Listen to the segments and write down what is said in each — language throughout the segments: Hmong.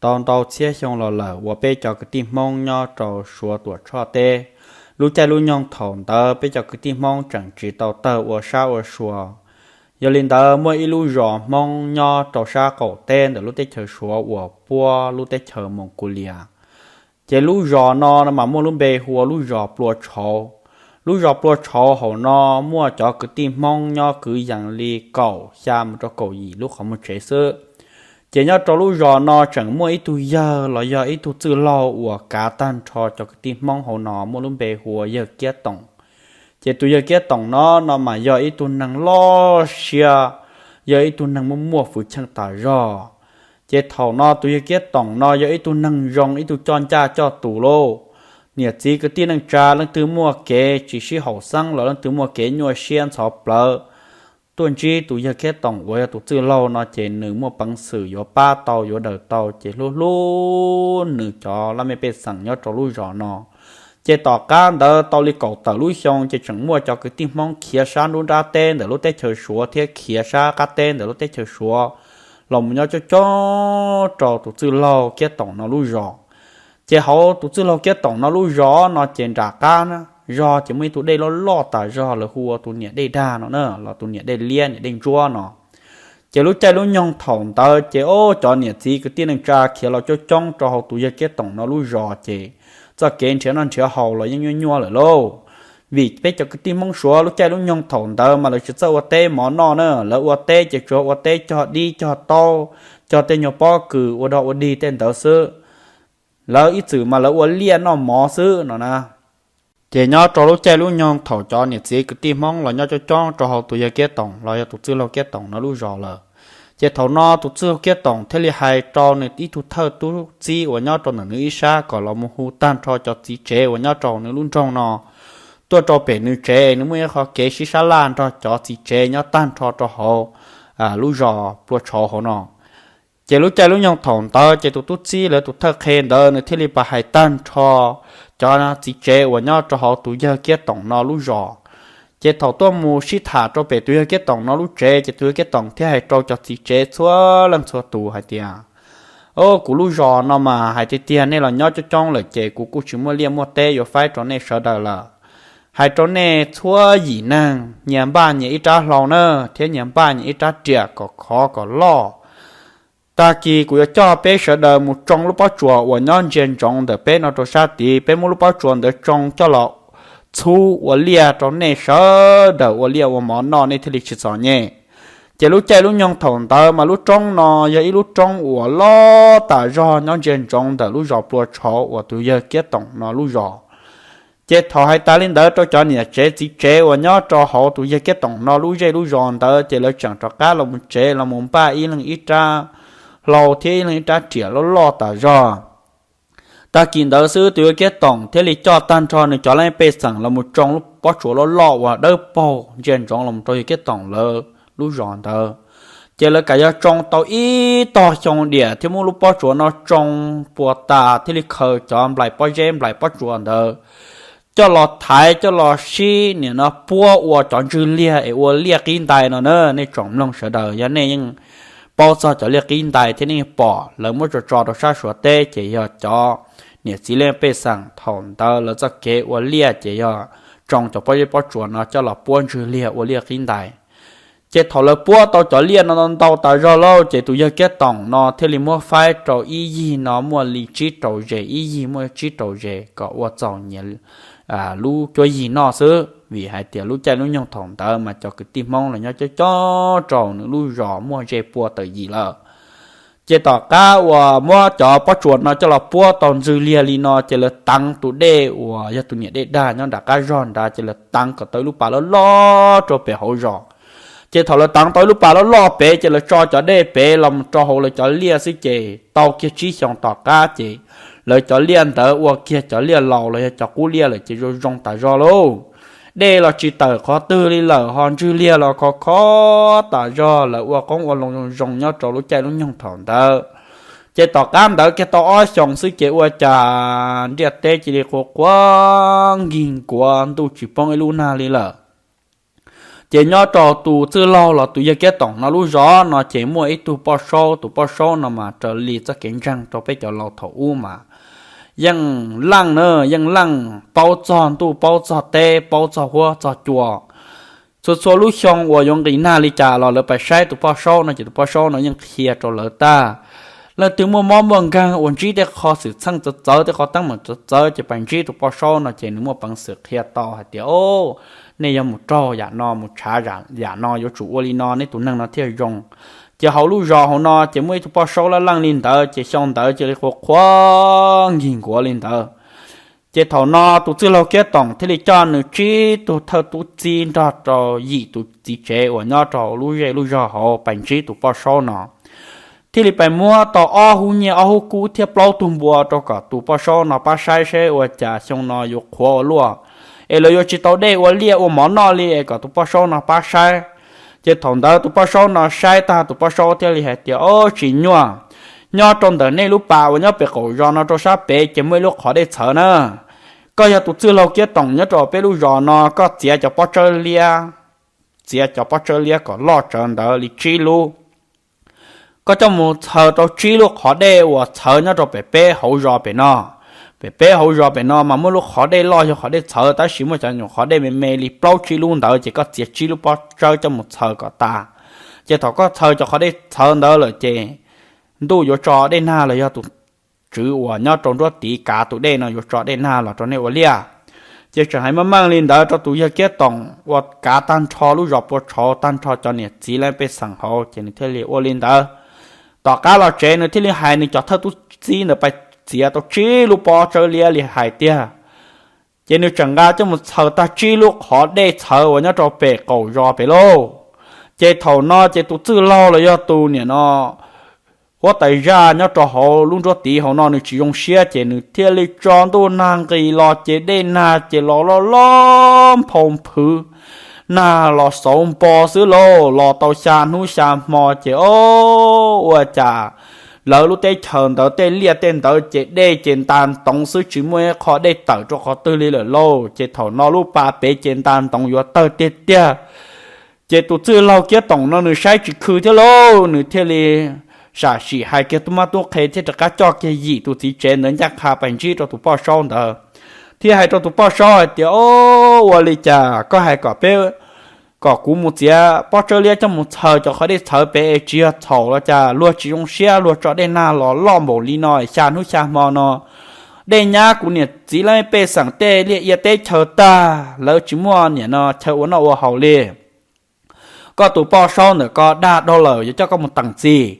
tau ntau txhiab xyoo los lawm uas peb cov kwv tij Hmoob nyob rau Suav Tuam Tshoj teb. Lub caij lub nyoog thaum ntawd peb cov kwv tij Hmoob tseem tsis tau tawg ua sab ua sua. Yog li ntawd muaj ib lub zos Hmoob nyob rau sab qaum teb ntawm lub teb chaws Suav uas puab lub teb chaws Moos Kus Lias. Ces lub zos no mas muaj lub npe hu ua lub zos Plua Tshauv. Lub zos Plua Tshauv hauv no muaj cov kwv tij Hmoob nyob kwv yees li kaum xya mus rau kaum yim lub qhov muag tsev xwb. Ces nyob rau lub zos no tseem muaj ib tug yawg los yog ib tug txwj laug uas kav tag nrho cov kwv tij Hmoob hauv no muaj lub npe hu ua yawg Kiab Toom. Ces tus yawg Kiab Toom no no mas yog ib tug neeg loj siab, yog ib tug neeg muaj muaj hwv chim tas zog. Ces thaum no tus yawg Kiab Toom no yog ib tug neeg zoo, ib tug coj ncaj coj tus lauj. Niam txiv kwv tij neej tsa leej twg muaj kev tsis sib haum xeeb los leej twg muaj kev nyuaj siab ntxhov plawv, tuaj ntsib tus yawg Kiab Toom uas yog tus txwj laug no ces nws muaj peev xwm yuav pab tau yuav daws tau ces hlub hlub nws cov laj mej pej xeem nyob rau lub zos no. Ces tom qab ntawd tau li kaum tawm lub xyoo ces tseem muaj cov kwv tij Hmoob khiav sab nruab nrab teb ntawm lub teb chaws Suav thiab khiav sab qab teb ntawm lub teb chaws Suav los mus nyob coob coob rau tus txwj laug Kiab Toom no lub zos. Ces hauv tus txwj laug Kiab Toom no lub zos no ces nram qab zog ces muaj ib tug dej loj loj tas zog lawv hu ua tus niam dej dag no na los tus niam dej liab niam dej ntsuab no. Ces lub caij lub nyoog thaum ntawd ces ob cov niam txiv kwv tij neej tsa khiav los coob coob rau hauv tus yawg Kiab Toom no lub zos ces txoj kev nrhiav noj nrhiav haus los yeej nyuaj nyuaj lawm lauj. Vim peb cov kwv tij Hmoob Suav lub caij lub nyoog thaum ntawd mas lawv tsis txawj ua teb mov noj na, lawv ua teb ces tsuas ua teb cog dib cog taub, cog tej nyuag pob kws ua dog ua dig tej ntawd xwb. Lawv ib txwm mas lawv ua liaj noj mov xwb no na. Ces nyob rau lub caij lub nyoog thaum cov niam txiv kwv tij Hmoob los nyob coob coob rau hauv tus yawg Kiab Toom los yog tus txwj laug Kiab Toom no lub zos lawm, ces thaum no tus txwj laug Kiab Toom thiaj li hais rau nws ib tug thawj tub txib uas nyob rau ntawm nws ib sab kom los mus hu tag nrho cov txiv tsev uas nyob rau nws lub nroog no tuaj rau pem nws tsev, nws muaj ib qho kev sib sab laj nrog cov txiv tsev nyob tag nrho rau hauv lub zos Plua Tshauv hauv no. Ces lub caij lub nyoog thaum ntawd ces tus tub txib lawv tus thawj qhe ntawd nws thiaj li pas hais tag nrho cov txiv tsev uas nyob rau hauv tus yawg Kiab Toom no lub zos. Ces thaum tuaj mus sib tham rau pem tus yawg Kiab Toom no lub tsev ces tus yawg Kiab Toom thiaj hais rau cov txiv tsev txhua leej txhua tus hais tias, Au, kuv lub zos no mas hais tiag tiag nej los nyob coob coob lawm ces kuv kuj tsis muaj liaj muaj teb yuav faib rau nej sawv daws lawm. Hais rau nej txhua yim neeg nyias npaj nyias ib rab hlau na, thiab nyias npaj nyias ib rab riam kom khov kom loj. Tag kis kuv yuav coj peb sawv daws mus tsoo lub pob tsuas uas nyob ntsia ntsoov ntawm peb no rau sab tid, peb muab lub pob tsuas ntawd tsoo coj los txhub ua liaj rau nej sawv daws ua liaj ua mov noj nej thiaj li tsis txom nyem. Ces lub caij lub nyoog thaum ntawd mas lub roob no yog ib lub roob uas loj tas zog nyob ntsia ntsoov ntawm lub zos Plua Tshauv uas tus yawg Kiab Toom no lub zos. Ces thaum hais tas li ntawd rau cov niam tsev txiv tsev uas nyob rau hauv tus yawg Kiab Toom no lub zej lub zos ntawd ces lawv tseem rov qab los mus tsev los mus npaj ib leeg ib rab hlau thiab ib leeg ib rab riam loj loj tas zog. Tag kis ntawd xwb tus yawg Kiab Toom thiaj li coj tag nrho nws cov laj mej pej xeem los mus tsoo lub pob tsuas loj loj uas dawb paug ntsia ntsoov los rau yawg Kiab Toom lawv lub zos ntawd. Ces lawv kam yog tsoo tau ib tog xyoo diam thiab muab lub pob tsuas no tsoo puas tas thiaj li khaws cov nplais pob zeb nplais pob tsuas ntawd coj los thaiv coj los sib nim no puab ua cov ntswg liag es ua liaj qib ntais no na. Nej tsoom mloog sawv daws yog nej yeej paub txog cov liaj qib ntais thiab nej pom lawv muab tso tso rau sab Suav teb ces yog cov niam txiv laj mej pej xeem thaum ntawd lawv txoj kev ua liaj ces yog tsoo cov pob zeb pob tsuas no coj los puab ntswg liag ua liaj qib ntais. Ces thaum lawv puab tau cov liaj no ntau tas zog lauj ces tus yawg Kiab Toom no thiaj li muab faib rau ib yig no muaj li tsib rau zes, ib yig muaj tsib rau zes kom ua txaus nyias lub cuab yig noj xwb, vim hais tias lub caij lub nyoog thaum ntawd mas cov kwv tij Hmoob los nyob coob coob rau nws lub zos muaj ze pua tawm yim lawm. Ces tom qab uas muab cov pob tsuas no coj los puab tau ntswg liag li no ces lawv teev tus dej uas yog tus niam dej dag nyob nram qab zog nrad ces lawv teev kom tau ib lub pas loj loj rau pem hauv zos. Ces thaum lawv teev tau ib lub pas loj loj pem ces lawv tso cov dej pem los mus rau hauv lawv cov liaj xwb ces tau kiag tsib xyoos tom qab ces lawv cov liaj ntawd ua kiag cov liaj laus los yog cov qub liaj lawm ces zoo zoo tas zog lauj. Dej los tsis tawm qhov twg li lawm ho ntswg liag los khov khov tas zog, lawv ua qoob ua loo zoo zoo nyob rau lub caij lub nyoog thaum ntawd. Ces tom qab ntawd kiag tau ob xyoos xwb ces ua cas ntiaj teb cia li quas quas nkig nkuav ntuj tsis poob ib lub nag li lawm. Ces nyob rau tus txwj laug los tus yawg Kiab Toom no lub zos no ces muaj ib tug poj saub, tus poj saub no mas raws li txoj kev ntseeg rau peb cov laus thaum ub mas yeej leej na, yeej leej paub txog ntuj paub txog teb paub txog huab txog cua. Txhua txhua lub xyoo uas yuav nqis nag li cas los lawv pais saib tus poj saub no ces tus poj saub no yeej qhia rau lawv tag. Leej twg muaj mob muaj nkeeg uas ntsib tej qho xwm txheej txawv txawv, tej qho teeb meem txawv txawv ces pais ntsib tus poj saub no ces nws muaj peev xwm qhia tau hais tias, o, nej yog mus raug yam no mus tshav yam no yuav tsum ua li no nej tus neeg no thiaj zoo. Ces hauv lub zos hauv no ces muaj ib tug poj saub laj leej li ntawd ces xyoo ntawd cia li qhuav qhuav nkig nkuav li ntawd. Ces thaum no tus txwj laug Kiab Toom thiaj li coj nws tsib tug thawj tub txib nrog rau yim tus txiv tsev uas nyob rau lub zej lub zog hauv pais ntsib tus poj saub no. Thiaj li pais muab tau ob hub nyiaj ob hub kub thiab plaub tug npua rau kom tus poj saub no pab saib seb ua cas xyoo no yuav qhuav ua luaj es lawv yuav tsis tau dej ua liaj ua mov noj li es kom tus poj saub no pab saib. Ces thaum ntawd tus poj saub no saib tag tus poj saub thiaj li hais tias, o, tsis nyuaj, nyob rau ntawm nej lub pas uas nyob pem qaum zos no rau sab pem ces muaj ib lub qhov dej txhawv na. Koj yog tus txwj laug Kiab Toom nyob rau peb lub zos no, koj txiav cov pob tsawb liab, txiav cov pob tsawb liab kom loj tsawv ntawd li tsib lub, koj coj mus txhaws rau tsib lub qhov dej uas txhawv nyob rau pem peb hauv zos pem no. Pem peb hauv zos pem no mas muaj lub qhov dej loj yog qhov dej txhawv, tab sis muaj cov nyuam qhov dej me me li plaub tsib lub ntawd ces koj txiav tsib lub pob tsawb coj mus txhaws kom tas. Ces thaum koj txhaws cov qhov dej txhawv ntawd lawm ces ntuj yuav tso dej nag los yog tus tswv uas nyob rau nruab tiv kav tus dej no yuav tso dej nag los rau nej ua liaj. Ces tseem hais meej meej li ntawd rau tus yawg Kiab Toom uas kav tag nrho lub zos Pua Tshauv, tag nrho cov niam txiv leej pej xeem hauv ces nws thiaj li ua li ntawd. Tom qab los tsev nws thiaj li hais nws cov thawj tub txib ntawd pais txiav tau tsib lub pob tsawb liab li hais tiag. Ces nws tseem nqa coj mus txhaws tag tsib lub qhov dej txhawv uas nyob rau pem qaum zos pem lauj. Ces thaum no ces tus txwj laug los yog tus niam no huab tais zaj nyob rau hauv lub nruab tiv hauv no nws tsis zoo siab ces nws thiaj li tso ntuj nag nqis los ces dej nag ces los loj loj nphau nphwv, nag los xauv npo xwb lauj. Los tau xya hnub xya hmo ces o, ua cas lawv lub teb chaws ntawd tej liaj tej ntawd ces dej ces nta ntoov xwb, tsis muaj ib qho dej tawm rau qhov twg li lawm lauj. Ces thaum no lub pas pem ces nta ntoov yuav tawg tiag tiag. Ces tus txwj laug Kiab Toom no nws saib tsis khw thiab lauj, nws thiaj li sam sim hais kiag tub mab tub qhe thiab rov qab coj kiag yim tus txiv tsev ntawd ncaj qha pais ntsib rau tus poj saub ntawd, thiab hais rau tus poj saub hais tias, o, ua li cas koj hais kom peb, kom kuv mus txiav pob tsawb liab coj mus txhaws cov qhov dej txhawv pem es tsis yog txhaum los cas? Luag tsis zoo siab luag tso dej nag los loj npaum li no, xya hnub xya hmo no dej nyab kuv niam txiv leej pej xeem tej liaj ia teb chaws tag, lawv tsis muaj niam no chaw ua noj ua haus li. Koj tus poj saub ntawm ko dag dhau lawm, yuav coj koj mus teem txim.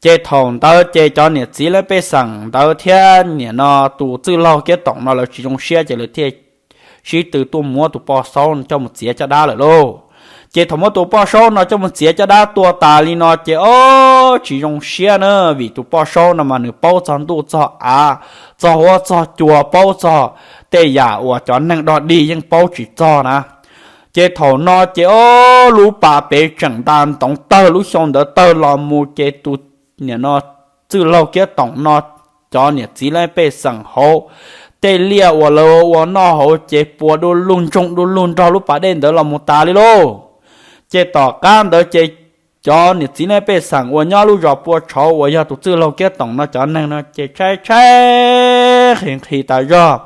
Ces thaum ntawd ces cov niam txiv leej pej xeem ntawd thiab niam no tus txwj laug Kiab Toom no lawv tsis zoo siab ces lawv thiaj sib tw tuaj muab tus poj saub coj mus txiav caj dab lawm lauj. Ces thaum muab tus poj saub no coj mus txiav caj dab tua tas li no ces o, tsis zoo siab na, vim tus poj saub no mas nws paub txog ntuj txog av, txog huab txog cua, paub txog tej yam uas cov neeg dog dig yeej paub tsis txog na. Ces thaum no ces o, lub pas pem tseem nta ntoov tawg, lub xyoo ntawd tawg los mus ces tus niam no txwj laug Kiab Toom no cov niam txiv leej pej xeem hauv tej liaj uas lawv ua noj hauv ces puas du lug ntsoog du lug nrog lub pas dej ntawd los mus tas li lauj. Ces tom qab ntawd ces cov niam txiv leej pej xeem uas nyob lub zos Pua Tshauv uas yog tus txwj laug Kiab Toom no cov neeg no ces tshaib tshaib nqhis nqhis tas zog.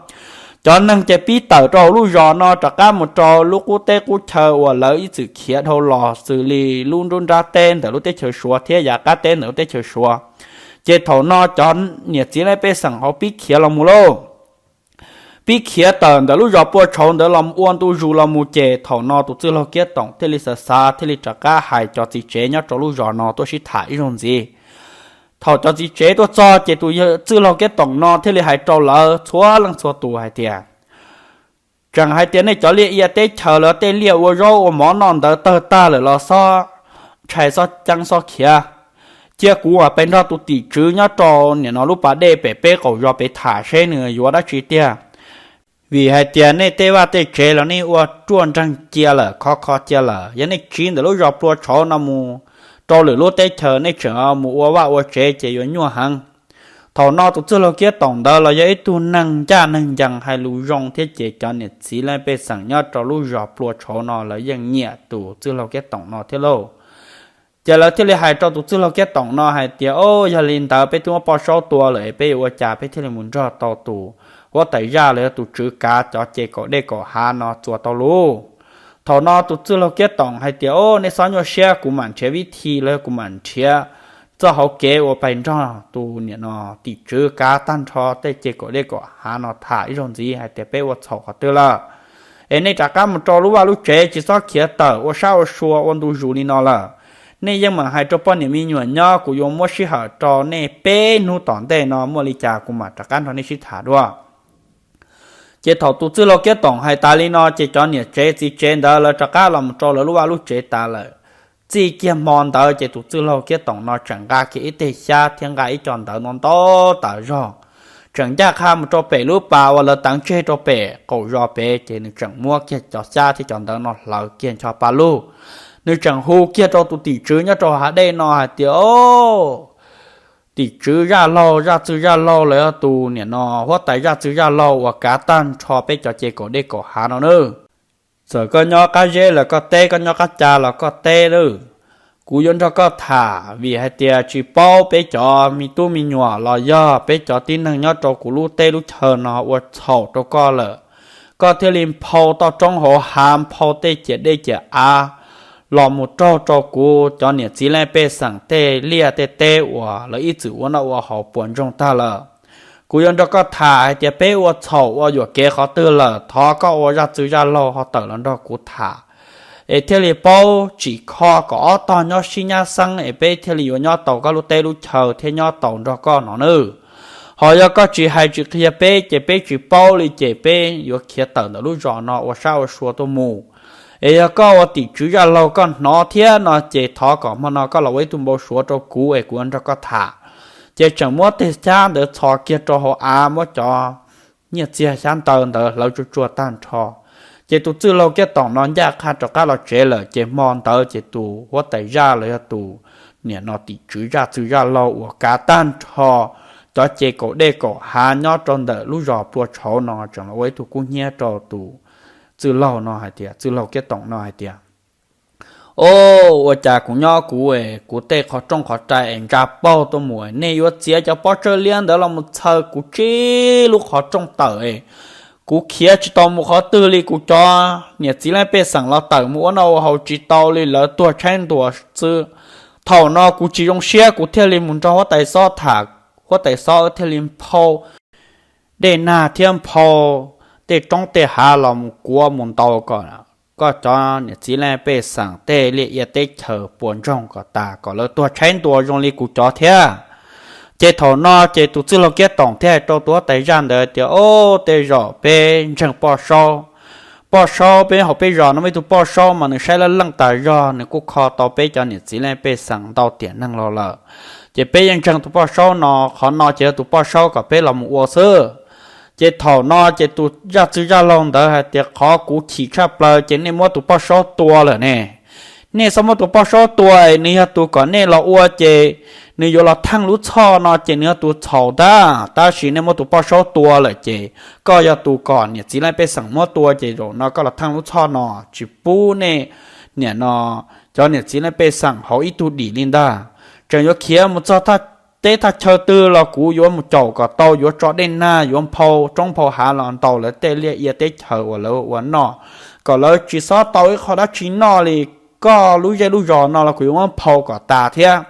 Cov neeg ces pib tawm rau hauv lub zos no rov qab mus rau lub qub teb qub chaw uas lawv ib txwm khiav dhau los xws li lub nruab nrab teb ntawm lub teb chaws Suav thiab yav qab teb ntawm lub teb chaws Suav. Ces thaum no cov niam txiv leej pej xeem hauv pib khiav los mus lauj. Pib khiav tawm ntawm lub zos Pua Tshauv ntawd los ua ntu zus los mus ces thaum no tus txwj laug Kiab Toom thiaj li xav xav thiaj li rov qab hais cov txiv tsev nyob rau lub zos no tuaj sib tham ib zaug ntxiv. Thaum cov txiv tsev tuaj txog ces tus txwj laug Kiab Toom no thiaj li hais rau lawv txhua leej txhua tus hais tias, tseem hais tias nej cov liaj ia teb chaws, lawv tej liaj ua zaub ua mov noj ntawd tawg tag lawm los xob ntshai xob ceeb xob khiav. Cia kuv mam pes nrog tus tim tswv nyob rau nim no lub pas dej pem peb qaum zos pem tham seb nws yuav dab tsi tiag. Vim hais tias nej tej vaj tej tsev los nej ua ruaj nreeg cia lawm, khov kho cia lawm. Yog nej tsiv ntawm lub zos Pua Tshauv no mus rau lwm lub teb chaws, nej tseem mus ua vaj ua tsev ces yuav nyuaj heev. Thaum no tus txwj laug Kiab Toom ntawd los yog ib tug neeg ncaj neeg ncees hais lus zoo thiab ces cov niam txiv leej pej xeem nyob rau lub zos Plua Tshauv no lawv yeej nyiam tus txwj laug Kiab Toom no thiab lauj. Ces lawv thiaj li hais rau tus txwj laug Kiab Toom no hais tias, O, yog li ntawd peb twb muab Poj Saub tua lawm es peb yuav ua cas peb thiaj li mus nrog tau tus huab tais zaj los yog tus tswv kav cov ce kaum dej kaum hav no txuas tau lauj? Thaum no tus txwj laug Kiab Toom hais tias, O, nej txhob nyuaj siab, kuv mam nrhiav vib thi los yog kuv mam nrhiav txoj hauv kev uas pais nrog tus niam no tim tswv kav tag nrho tej ce kaum dej kaum hav no tham ib zaug ntxiv hais tias peb ua txhaum qhov twg lawm, es nej rov qab mus rau lub vaj lub tsev, tsis txhob khiav tawm ua sab ua sua ua ntu zus li no lawm. Nej yeej meem hais rau poj niam me nyuam nyob, kuv yuav muab sij hawm rau nej peb hnub tom ntej no, muaj li cas kuv mam rov qab nrog nej sib tham dua. Ces thaum tus txwj laug Kiab Toom hais tas li no ces cov niam tsev txiv tsev ntawd lawv rov qab los mus rau lawv lub vaj lub tsev tas lawm. Txij kiag hmo ntawd ces tus txwj laug Kiab Toom no tseem nqa kiag ib teg xyab thiab nqa ib co ntawv ntau ntau tas zog, tseem ncaj qha mus rau pem lub pas uas lawv teev tseg rau pem qaum zos pem, ces nws tseem muab kiag cov xyab thiab cov ntawv no hlawv kiag ncho pa lug. Nws tseem hu kiag rau tus tim tswv nyob rau hav dej no hais tias, O, tim tswv zaj laug, zaj txwj zaj laug los yog tus niam no huab tais zaj txwj zaj laug uas kav tag nrho peb cov ce kaum dej kaum hav no nawb, txawm koj nyob qab zeb los koj teb, koj nyob qab ca los koj teb nawb, kuv yuav nrog koj tham vim hais tias tsis paub peb cov me tub me nyuam los yog peb cov tib neeg nyob rau kuv lub teb lub chaw no ua txhaum rau koj lawm, koj thiaj li nphau toj roob hauv hav, nphau tej ciam dej ciam av los mus raug rau kuv cov niam txiv leej pej xeem tej liaj tej teb uas lawv ib txwm ua noj ua haus puas ntsoog tag lawm. Kuv yuav nrog koj tham hais tias peb ua txhaum ua yuam kev qhov twg lawm, thov koj ua zaj txwj zaj laug ho tawm los nrog kuv tham, es thiaj li paub tsim kho kom ob tog nyob sib nyab xeeb es peb thiaj li yuav nyob tau koj lub teb lub chaw thiab nyob tau nrog koj no nawb. Ho yog koj tsis hais tsis qhia peb ces peb tsis paub li ces peb yuav khiav tawm ntawm lub zos no ua sab ua sua tuaj mus. Es yog koj ua tim tswv zaj laug koj hnov thiab no ces thov kom hmo no koj los ua ib tug npau suav rau kuv es kuv yuav nrog koj tham. Ces tseem muab teg xyab ntawd txhos kiag rau hauv av, muab cov nyiaj txiag xyab ntawv ntawd hlawv tsuag tsuag tag nrho. Ces tus txwj laug Kiab Toom no ncaj qha rov qab los tsev lawm, ces hmo ntawd ces tus huab tais zaj los yog tus niam no tim tswv zaj txwj zaj laug uas kav tag nrho cov ce kaum dej kaum hav nyob rau ntawm lub zos Plua Tshauv no tseem los ua ib tug kub hnyiab rau tus txwj laug no hais tias, txwj laug Kiab Toom no hais tias, O, ua cas kuv nyob kuv es kuv tej qhov rooj qhov rai es ntsa paug tuaj mus, nej yuav txiav cov pob tsawb liab ntawd los mus txhaws kuv tsib lub qhov rooj tawm es kuv khiav tsis tau mus qhov twg li, kuv cov niam txiv leej pej xeem los tawm mus ua noj ua haus tsis tau li, lawv tuag tshaib ntuas xwb. Thaum no kuv tsis zoo siab, kuv thiaj li mus nrog huab tais xob tham, huab tais xob thiaj li nphau dej nag thiab nphau tej roob tej hav los mus kuav mus ntaus kom koj cov niam txiv leej pej xeem tej liaj ia teb chaws puas ntsoog kom tas, kom lawv tuag tshaib ntuas zoo li kuv cov thiab. Ces thaum no ces tus txwj laug Kiab Toom thiaj hais rau tus huab tais zaj ntawd tias, O, tej zaum peb ntseeg Poj Saub. Poj Saub peb hauv peb zos no muaj ib tug Poj Saub mas nws saib laj leej tas zog, nws kuj kho tau peb cov niam txiv leej pej xeem ntau tiam neeg los lawm. Ces peb yeej ntseeg tus Poj Saub no, qhov no ces yog tus Poj Saub kom peb los mus ua xwb. Ces thaum no ces tus zaj txwj zaj laug ntawd hais tias, Qhov kuv chim tshaj plaws ces nej muab tus Poj Saub tua lawm ne. Nej txhob muab tus Poj Saub tua, nws yog tus kom nej los ua ces nws yuav los theej lub txhoj no ces nws yog tus txhaum ntag. Tab sis nej muab tus Poj Saub tua lawm ces koj yog tus kom niam txiv leej pej xeem muab tua ces zaum no koj los theej lub txhoj no, tsis pub nej niam no cov niam txiv leej pej xeem hauv ib tug dim li ntag. Tseem yuav khiav mus txog teb thaj chaw twg los kuv yuav mus caum kom tau, yuav tso dej nag, yuav nphau roob nphau hav los ntaus lawv tej liaj ia teb chaws uas lawv ua noj, kom lawv tsis txhob tau ib qho dab tsi noj li. Koj lub zej lub zos no los kuv yuav muab nphau kom tas thiab.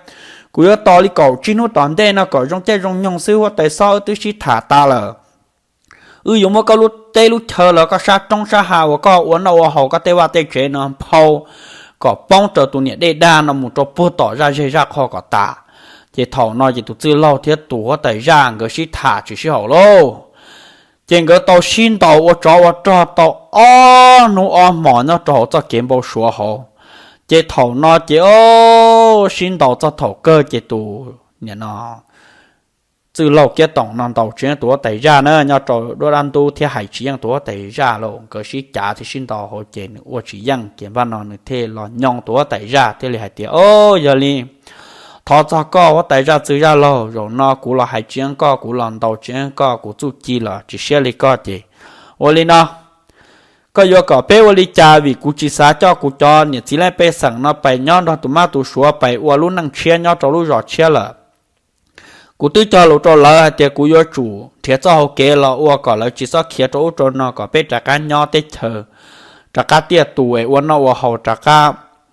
Kuv yuav tos li kaum tsib hnub tom ntej no kom zoo caij zoo nyoog xwb, huab tais xob wb twb sib tham tas lawm. Wb yuav muab koj lub teb lub chaw los koj sab roob sab hav uas koj ua noj ua haus, koj tej vaj tej tsev no nphau kom poob rau tus niam dej dag no mus rau puag tom zaj zeg zaj qhov kom tas. Ces thaum no ces tus txwj laug thiab tus huab tais zaj nkawd sib tham tsis sib haum lauj. Ces nkawd tau sib ntaus ua tsov ua rog tau ob hnub ob hmos nyob rau hauv txoj kev npau suav hauv. Ces thaum no ces o, sib ntaus txog thaum kawg ces tus niam no txwj laug Kiab Toom no ntaus tsis yeej tus huab tais zaj na, nyob rau duab dab ntub thiab hais tsis yeej tus huab tais zaj lauj, nkawd sib cav thiab sib ntaus hauv ces nws ua tsis yeej ces npaj no nws thiaj los nyoo tus huab tais zaj thiaj li hais tias, O, yog li Thov txog koj huab tais zaj txwg zaj laug, zaum no kuv los hais tsis yeej koj, kuv los ntaus tsis yeej koj, kuv txuj ci los tsis siab li koj ces ua li no, koj yuav kom peb ua li cas? Vim kuv tsis xav coj kuv cov niam txiv leej pej xeem no pais nyob nrog tus mab tus suav pais ua lub neej tshiab nyob rau lub zos tshiab lawm. Kuv twb cog lus rau lawv hais tias kuv yuav tsum nrhiav txoj hau kev los ua kom lawv tsis txhob khiav rau ub rau no, kom peb rov qab nyob teb chaws rov qab tiaj tus es ua noj ua haus rov qab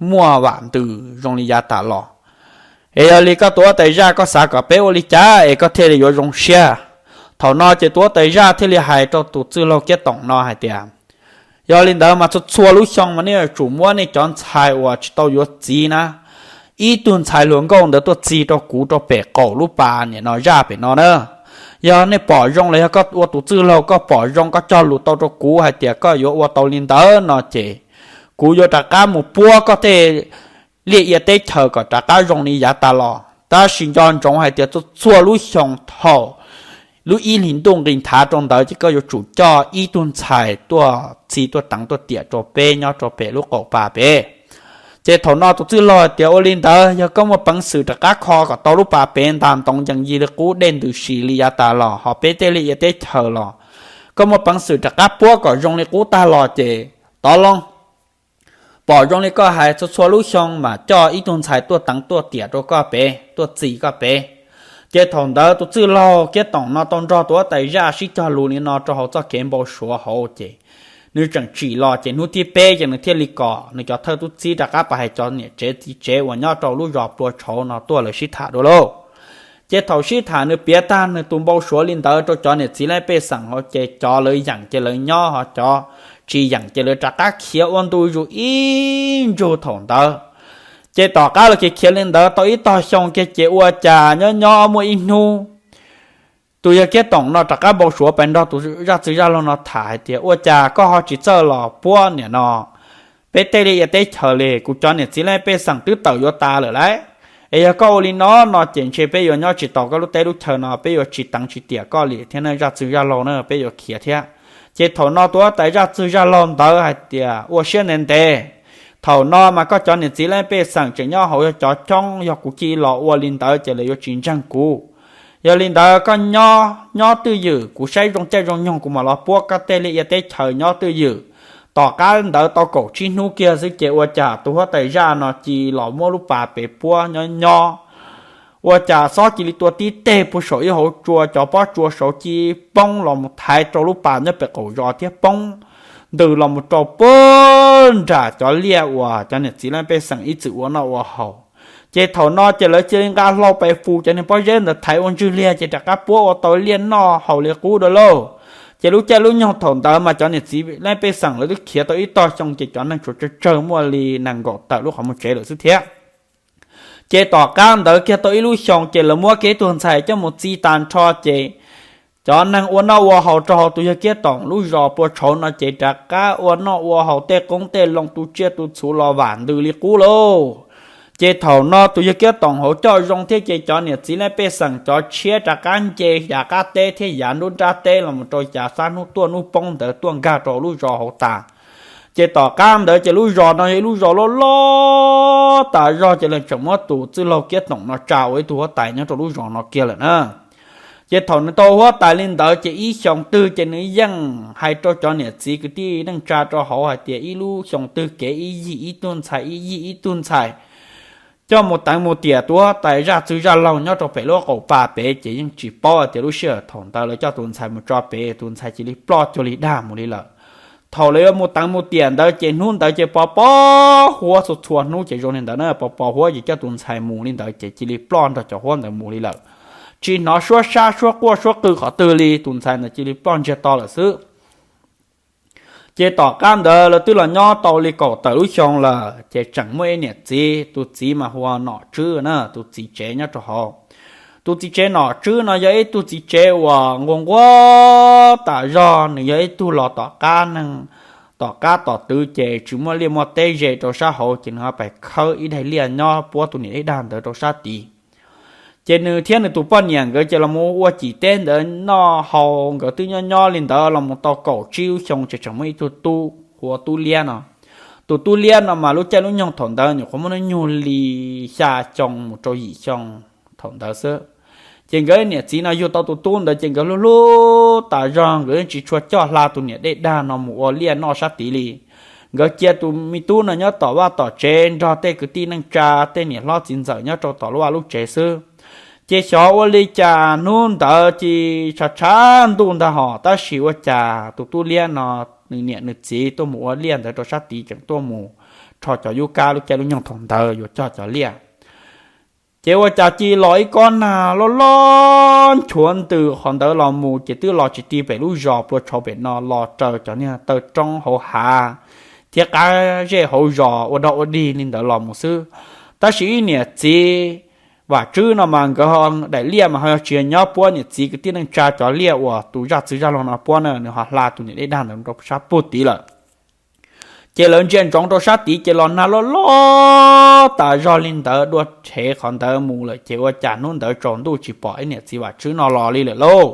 muaj vam ntws zoo li yav tas los. Es yog li koj tus huab tais zaj, koj xav kom peb ua li cas es koj thiaj li yuav zoo siab? Thaum no ces tus huab tais zaj thiaj li hais rau tus txwj laug Kiab Toom no hais tias, yog li ntawd mas txhua txhua lub xyoo mas nej yuav tsum muab nej cov ntxhais uas tsis tau yuav txiv na, ib tug ntxhais hluas nkauj ntawd tuaj txis rau kuv rau pem qaum lub pas niam no zaj pem no na. Yog nej pom zoo los yog koj ua tus txwj laug koj pom zoo, koj cog lus tau rau kuv hais tias koj yuav ua tau li ntawd no ces kuv yuav rov qab mus puab koj tej liaj ia teb chaws kom rov qab zoo li yav tas los. Tab sis nco ntsoov hais tias txhua txhua lub xyoo thaum lub ib hlis ntuj nqis nthav rau ntawd ces koj yuav tsum coj ib tug ntxhais tuaj txi tuaj teev tuaj tiam rau peb nyob rau pem lub qaum pas pem. Ces thaum no tus txwj laug hais tias, ua li ntawd yog koj muaj peev xwm rov qab kho kom tau lub pas pem ntas ntoos yees yig li qub dej ntws si li yav tas los, ho peb tej liaj ia teb chaws los koj muaj peev xwm rov qab puab kom zoo li qub tag los ces tov loo. Pom zoo li koj hais, txhua txhua lub xyoo mas coj ib tug ntxhais tuaj teev tuaj tiam rau koj pem, tuaj txi koj pem. Ces thaum ntawd tus txwj laug Kiab Toom no tau nrog tus huab tais zaj sib cog lus li no rau hauv txoj kev npau suav hauv ces nws tseem tsim los ces hnub thib peb ces nws thiaj li kom nws cov thawj tub txib rov qab pab hais cov niam tsev txiv tsev uas nyob rau lub zos Plua Tshauv no tuaj lawv sib tham dua lauj. Ces thaum sib tham nws piav tag nws tus npau suav li ntawd rau cov niam txiv leej pej xeem hauv ces cov lawv yeem ces lawv nyob, ho cov tsis yeem ces lawv rov qab khiav ua ntu zus ib ntsug thaum ntawd. Ces tom qab los khiav khiav li ntawd tau ib tog xyoo kiag ces ua cas nyob nyob muaj ib hnub tus yawg Kiab Toom no rov qab npau suav pais nrog tus zaj txwg zaj laug no tham hais tias, ua cas koj ho tsis txawj los puab niam no peb tej liaj ia teb chaws li? Kuv cov niam txiv leej pej xeem twb tawm yuav tas lawm lauj. Es yog koj ua li no no ces ntshe peb yuav nyob tsis tau koj lub teb lub chaw no, peb yuav tsis teev tsis tiam koj li thiab nawb zaj txwg zaj laug na, peb yuav khiav thiab. Ces thaum no tus huab tais zaj txwg zaj laug ntawd hais tias, ua siab ntev ntev, thaum no mas koj cov niam txiv leej pej xeem tseem nyob hauv yog cov coob, yog kuv cia li los ua li ntawd ces lawv yuav tsis ntseeg kuv. Yog li ntawd koj nyob nyob twj ywm, kuv saib zoo caij zoo nyoog kuv mam los puab koj tej liaj ia teb chaws nyob twj ywm. Tom qab ntawd tau kaum tsib hnub kiag xwb ces ua cas tus huab tais zaj no cia li los muab lub pas pem puab nyob nyob, ua cas xob cia li tua tib teg puag saum ib hauv tsua, cov pob tsua saud cia li poob los mus thaiv rau lub pas nyob pem qaum zos thiab poob ntws los mus rau puag nram cov liaj uas cov niam txiv leej pej xeem ib txwm ua noj ua haus. Ces thaum no ces lawv cia li nqa hlau pais fus cov niag pob zeb ntawd thaiv ua ntswg liag ces rov qab puab ua tau liaj noj haus li qub dua lauj. Ces lub caij lub nyoog thaum ntawd mas cov niam txiv leej pej xeem lawv twb khiav tau ib tog xyoo ces cov neeg tsuas tsawg tsawg muaj li nees nkaum tawm lub qhov muag tsev lawm xwb thiab. Ces tom qab ntawd kiag tau ib lub xyoo ces lawv muab kiag ib tug ntxhais coj mus txi tag nrho ces cov neeg ua noj ua haus rau hauv tus yawg Kiab Toom lub zos Plua Tshauv no ces rov qab ua noj ua haus tej qoob tej loo tu tsiaj tu txhuv los vam ntws li qub lauj. Ces thaum no tus yawg Kiab Toom hauv coj zoo thiab ces cov niam txiv leej pej xeem cov tshiab rov qab nce yav qab teb thiab yav nruab nrab teb los mus rau yav sab hnub tuaj hnub poob ntawd tuaj nkag rau lub zos hauv tas. Ces tom qab ntawd ces lub zos no yog ib lub zos loj loj tas zog ces lawv tseem muab tus txwj laug Kiab Toom no tsa ua ib tug huab tais nyob rau lub zos no kiag lawm na. Ces thaum nws tau huab tais li ntawd ces ib xyoos twg ces nws yeej hais rau cov niam txiv kwv tij neej tsa rau hauv hais tias ib lub xyoos twg kev ib yig ib tug ntxhais, ib yig ib tug ntxhais coj mus teev mus tiam tus huab tais zaj txwg zaj laug nyob rau pem lub qaum pas pem ces yeej tsis paub hais tias lub sij hawm thaum ntawd lawv coj tus ntxhais mus tso pem tus ntxhais cia li ploj cuag li dag mus li lawm. Thaum lawv yuav mus teev mus tiam ntawd ces hnub ntawd ces pos pos huab txhua txhua hnub ces zoo li ntawd na, pos pos huab ces coj tus ntxhais mus li ntawd ces cia li ploj nrog cov huab ntawd mus li lawm. Tsis hnov suab sab suab quaj suab qw qhov twg li, tus ntxhais ntawd cia li ploj ntsiag to lawm xwb. Ces tom qab ntawd lawv twb los nyob tau li kaum tawm lub xyoo lawm ces tseem muaj ib niam txiv, tus txiv mas hu ua Nom Tswb na, tus txiv tsev nyob rau hauv. Tus txiv tsev Nom Tswb no yog ib tug txiv tsev uas nquag nquag tas zog, nws yog ib tug los tom qab neeg, tom qab tom twv ces tsis muaj liaj muaj teb ze rau sab hauv ces nws ho pais khawb ib daim liaj nyob puab tus niam ib dag ntawd rau sab tid. Ces nws thiab nws tus poj niam nkawd ces los mus ua cim teb ntawd noj haus, nkawd twb nyob nyob li ntawd los mus tau kaum tsib lub xyoo ces tseem muaj ib tug tub hu ua Tub Liab no. Tus tub liab no mas lub caij lub nyoog thaum ntawd nyuam qhuav muaj hnub nyoog li xya xyoo mus rau yim xyoo thaum ntawd xwb. Ces nkawd niam txiv no yug tau tus tub ntawd ces nkawd hlub hlub tas zog, nkawd yeej tsis tshua coj hla tus niam dej dag no mus ua liaj noj sab tid li. Nkawd cia tus me tub no nyob tom vaj tom tsev nrog tej kwv tij neej tsa, tej niam hlob txiv ntxawm nyob rau tom lub vaj lub tsev xwb. Ces xyov ua li cas hnub ntawd ces tshav tshav ntuj ntag hos, tab sis ua cas tus tub liab no nws niam nws txiv tuaj mus ua liaj ntawd rau sab tid, tseem tuaj mus rho cov yub kab lub caij lub nyoog thaum ntawd yuav cog cov liaj. Ces ua cas cia li los ib kob nag loj loj nchuav ntws qhov ntawd los mus, ces twb los tsis ti pem lub zos Plua Tshauv pem no, los raws cov niag taw roob hauv hav thiab qab zej hauv zos ua dog ua dig li ntawd los mus xwb. Tab sis ib niam txiv Vam Tswb no mas nkawd daim liaj mas ho yog tsis yog nyob puab niam txiv kwv tij neej tsa cov liaj uas tus zaj txwv zaj laug no puab na, nws ho hla tus niam dej dag ntawd rau sab puag tid lawm. Ces lawv ntsia ntsoov rau sab tid ces los nag loj loj tas zog li ntawd dua rhev qhov ntawd mus lawm, ces ua cas hnub ntawd tsaus ntuj tsis pom ib niam txiv Vam Tswb no los li lawm lauj.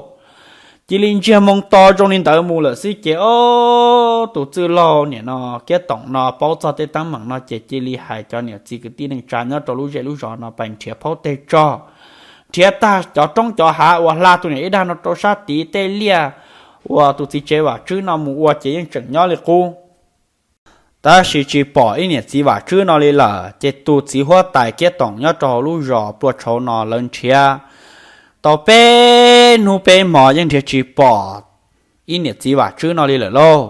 Cia li ntsiag moo to zoo li ntawd mus lawm xwb ces ob tus txwj laug niam no Kiab Toom no paub txog tej teeb meem no ces cia li hais cov niam txiv kwv tij neej tsa nyob rau lub zej lub zos no pais nrhiav phaub teg tsog, nrhiav tag cov roob cov hav uas hla tus niam dej dag no rau sab tid, tej liaj uas tus txiv tsev Vam Tswb no mus ua ces yeej tseem nyob li qub. Tab sis tsis pom ib niam txiv Vam Tswb no li lawm, ces tus txiv huab tais Kiab Toom nyob rau hauv lub zos Plua Tshauv no lawv nrhiav tau peb hnub peb hmo yeej nrhiav tsis pom ib niam txiv Vam Tswb no li lawm lauj.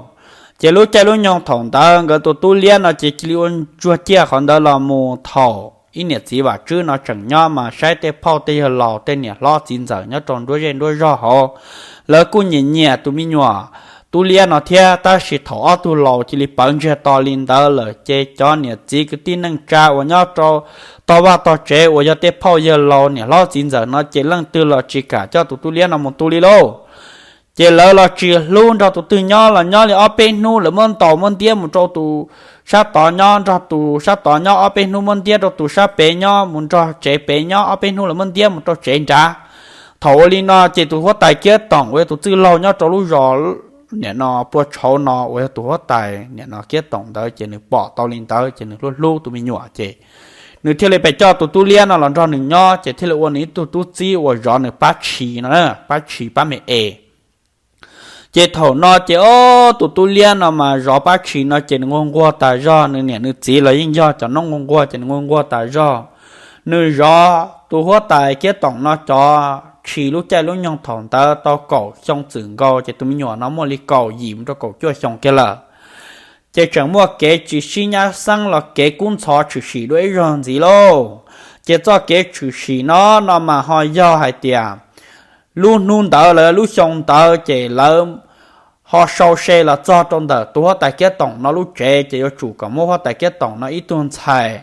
Ces lub caij lub nyoog thaum ntawd nkawd tus tub liab no ces cia li ua ntsuag ciaj qhov ntawd los mus, thaum ib niam txiv Vam Tswb no tseem nyob mas saib tej phauj tej yawg laus tej niam hlob txiv ntxawm nyob rau nruab zej nruab zog hauv, lawv kuj nyiam nyiam tus me nyuam tub liab no thiab, tab sis thaum ob tug laus cia li pawv ntsiag to li ntawd lawm ces cov niam txiv kwv tij neej tsa uas nyob rau tog vaj tog tsev uas yog tej phauj yawg laus niam hlob txiv ntxawm no ces leej twg los tsis kam coj tus tub liab no mus tu li lauj. Ces lawv los tsis hlub nrog tus twg nyob los nyob li ob peb hnub lawv muab ntaus muab ntiab mus rau tus sab tod nyob, nrog tus sab tod nyob ob peb hnub muab ntiab rau tus sab pem nyob, mus nrog tsev pem nyob ob peb hnub lawv muab ntiab mus rau tsev nrad. Thaum ua li no ces tus huab tais Kiab Toom uas yog tus txwj laug nyob rau lub zos niam no Plua Tshauv no uas yog tus huab tais niam no Kiab Toom ntawd ces nws pom tau li ntawd ces nws hlub hlub tus me nyuam ces nws thiaj li pes coj tus tub liab no los nrog nws nyob ces thiaj li ua nws ib tug tub txib uas zov nws pab tshis no, pab tshis pab me es. Ces thaum no ces ob tus tub liab no mas zov pab tshis no ces nws nquag nquag tas zog, nws niam nws txiv los yeej yog cov noob nquag nquag ces nws nquag nquag tas zog. Nws zov tus huab tais Kiab Toom no cov tshis lub caij lub nyoog thaum ntawd tau kaum xyoo txwm nkaus ces tus me nyuam no muaj li kaum yim mus rau kaum cuaj xyoo kiag lawm. Ces tseem muaj kev tsis sib nyab xeeb los kev kub ntxhov tshwm sim dua ib zaug ntxiv lauj. Ces txoj kev tshwm sim no no mas ho yog hais tias lub hnub ntawd los lub xyoo ntawd ces lawv ho sau se los txog rau ntawm tus huab tais Kiab Toom no lub tsev ces yuav tsum kom muab huab tais Kiab Toom no ib tug ntxhais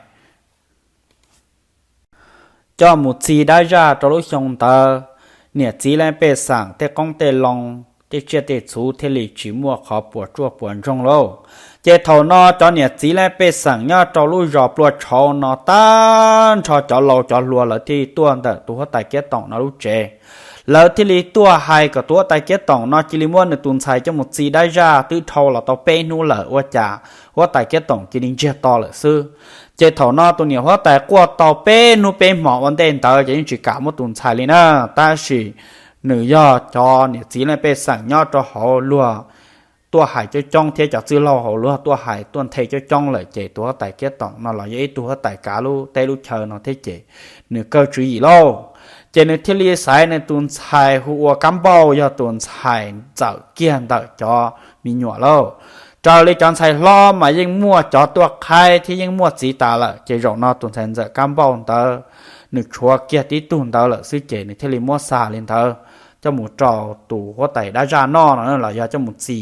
coj mus txi dab zaj rau lub xyoo ntawd. Niam txiv leej pej xeem tej qoob tej loo, tej tsiaj tej txhu thiaj li tsis muaj qhov puas tsuaj puas ntsoog lauj. Ces thaum no cov niam txiv leej pej xeem nyob rau lub zos Plua Tshauv no tag nrho cov laus cov hluas lawv thiaj li tuaj ntawm tus huab tais Kiab Toom no lub tsev. Lawv thiaj li tuaj hais kom tus huab tais Kiab Toom no cia li muab nws tus ntxhais coj mus txi dab zaj, twb dhau los tau peb hnub lawm ua cas huab tais Kiab Toom cia li ntsiag to lawm xwb. Ces thaum no tus niam huab tais quaj tau peb hnub peb hmo ua ntej ntawd ces yeej tsis kam muab tus ntxhais li na. Tab sis nws yog cov niam txiv leej pej xeem nyob rau hauv luag tuaj hais coob coob thiab cov txwj laug hauv luag tuaj hais tuaj nthe coob coob lawm ces tus huab tais Kiab Toom no los yog ib tug huab tais kav lub teb lub chaw no thiab ces nws kawg tswv yim lauj. Ces nws thiaj li xaiv nws tus ntxhais hu ua Kab Npauj yog tus ntxhais ntxawm kiag ntawm cov me nyuam lauj. Raws li cov ntxhais hlob mas yeej muaj cov tuaj qhaib thiab yeej muaj txiv tas lawm ces zaum no tus ntxhais ntxawm Kab Npauj ntawd nws tshuav kiag tib tug ntawd lawm xwb ces nws thiaj li muab xa li ntawd coj mus rau tus huab tais dab zaj noj no los yog coj mus txi.